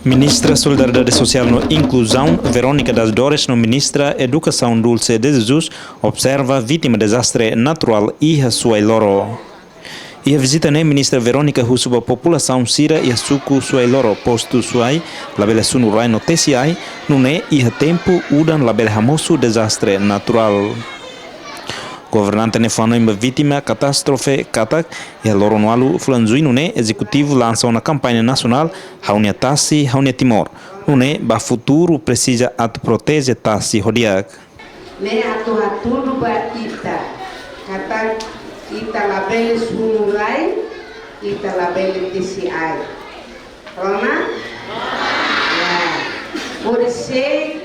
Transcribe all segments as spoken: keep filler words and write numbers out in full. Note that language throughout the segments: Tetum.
Ministra Solidariedade Sosiál no Inkluzaun, Verónica das Dores, no Ministra Edukasaun, Dulce de Jesus, observa vítima dezastre naturál iha Suai Loro. Iha vizita ne'e, Ministra Verónica husu ba populasaun sira iha suku Suai Loro, postu Suai, labele sunu rai no tesi ai, nune'e iha tempu udan labele hamosu dezastre naturál. Governante ne'e fó-hanoin ba vítima katástrofe katak iha loron ualu fulan Juñu ne'e, ezekutivu lansa ona kampaña nasionál Ha'u-nia Tasi, Ha'u-nia Timor. Nune'e ba futuru presiza atu proteje tasi ho di'ak. Ne'e atu hatudu ba ita, katak ita labele sunu rai, ita labele tesi ai. Rona? Ya. Hodi sei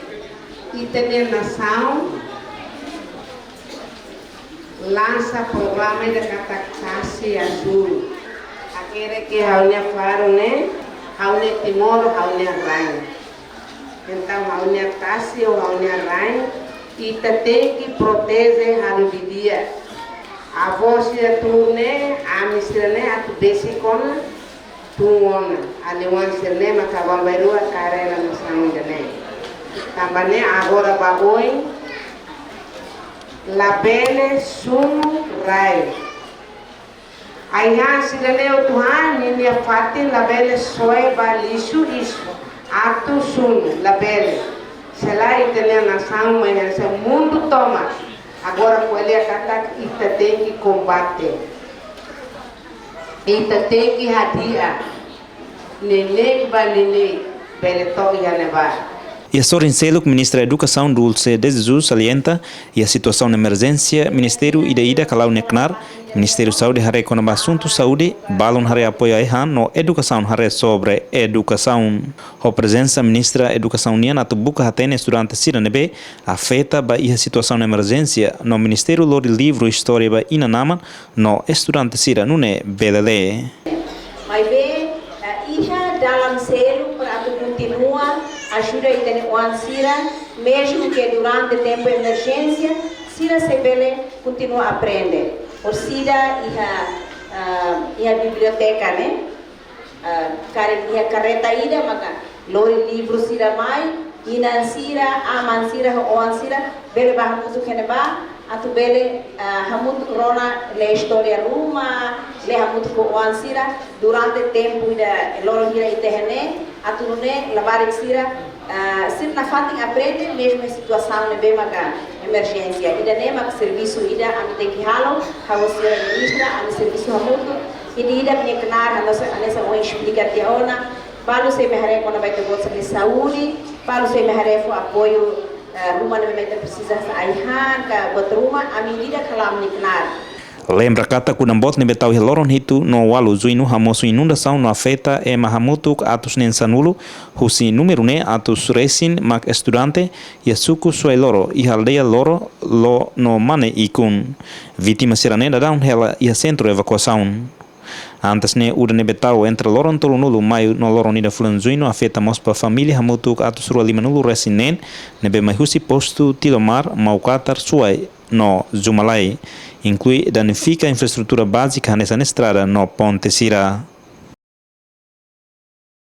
ita-nia nasaun lansa programa ida katak Tasi Azúl. Hakerek ke ha'u-nia faru ne'e, ha'u-nia Timor, ha'u-nia rain. Entaun, ha'u-nia tasi ho ha'u-nia rain, ita tenke proteje halo didi'ak. Avó sira tun ne'e, ami sira ne'e atu besik ona, tun ona. Alin-oan sira ne'e maka bambairua karreta nasaun ida-ne'e. Tanba ne'e agora ba oin, labele sunu rai. Ai-han sira ne'e hotu han, ninia fatin labele soe ba lixu isu. Atu sunu, labele. Se lae ita-nia nasaun mai hanesan mundu tomak. Agora ko'alia katak ita tenke kombate. Ita tenke hadi'a. Neineik ba neineik bele to'o iha ne'ebá. Iha sorin seluk, Ministra Edukasaun Dulce de Jesus salienta, iha situasaun emerjénsia, ministériu ida-idak hala'o nia knaar. Ministériu Saúde haree kona-ba asuntu saúde, balun haree apoiu ai-han no edukasaun haree sobre edukasaun. Ho prezensa Ministra Edukasaun nian atu buka hatene estudante sira ne'ebé afeta ba iha situasaun emerjénsia, no ministériu lori livru istória ba inan-aman no estudante sira nune'e bele lee. Maibé, eh, iha dalan seluk para atu kontinua ajuda ita-nia oan sira, mezmu ke durante tempu emerjénsia, sira sei bele kontinua aprende. Orsida iha, eh, iha biblioteka ne'e, eh, karik iha karreta ida maka lori livru sira mai, inan sira, aman sira, ho oan sira, bele bá hamutuk iha ne'ebá, atu bele, ah, hamutuk rona lee istória ruma, lee hamutuk ho oan sira, durante tempu ida loron hira ita iha ne'e, atu nune'e labarik sira, ah, sira nafatin aprende, mezmu iha situasaun ne'ebé maka emerjénsia. Ida-ne'e maka servisu ida ami tenke halo, ha'u ho señora ministra, ami servisu hamutuk, ida-idak nia knaar, hanesan, hanesan ohin esplika tiha ona, balu sei mai haree kona-ba ita-boot sira-nia saúde, balu sei mai haree fó apoiu, eh, ruma ne'ebé mak ita presiza, hanesan ai-han ka buat ruma, ami ida-idak hala'o ami-nia knaar. Lembra katak udan boot ne'ebé tau iha loron hitu no ualu Juñu hamosu inundasaun no afeta ema hamutuk atus neen sanulu, husi númeru ne'e atus resin mak estudante, iha suku Suai Loro, iha aldeia Loro, Lo no Mane Ikun. Vítima sira-ne'e daudaun hela iha sentru evakuasaun. Antes ne'e, udan ne'ebé tau entre loron tolunulu Maiu no loron ida fulan Juñu afeta mós ba família hamutuk atus rua limanulu resin neen, ne'ebé mai husi postu Tilomar, Maukatar, Suai no Zumalai, inklui danifika infraestrutura bázika hanesan estrada no ponte sira.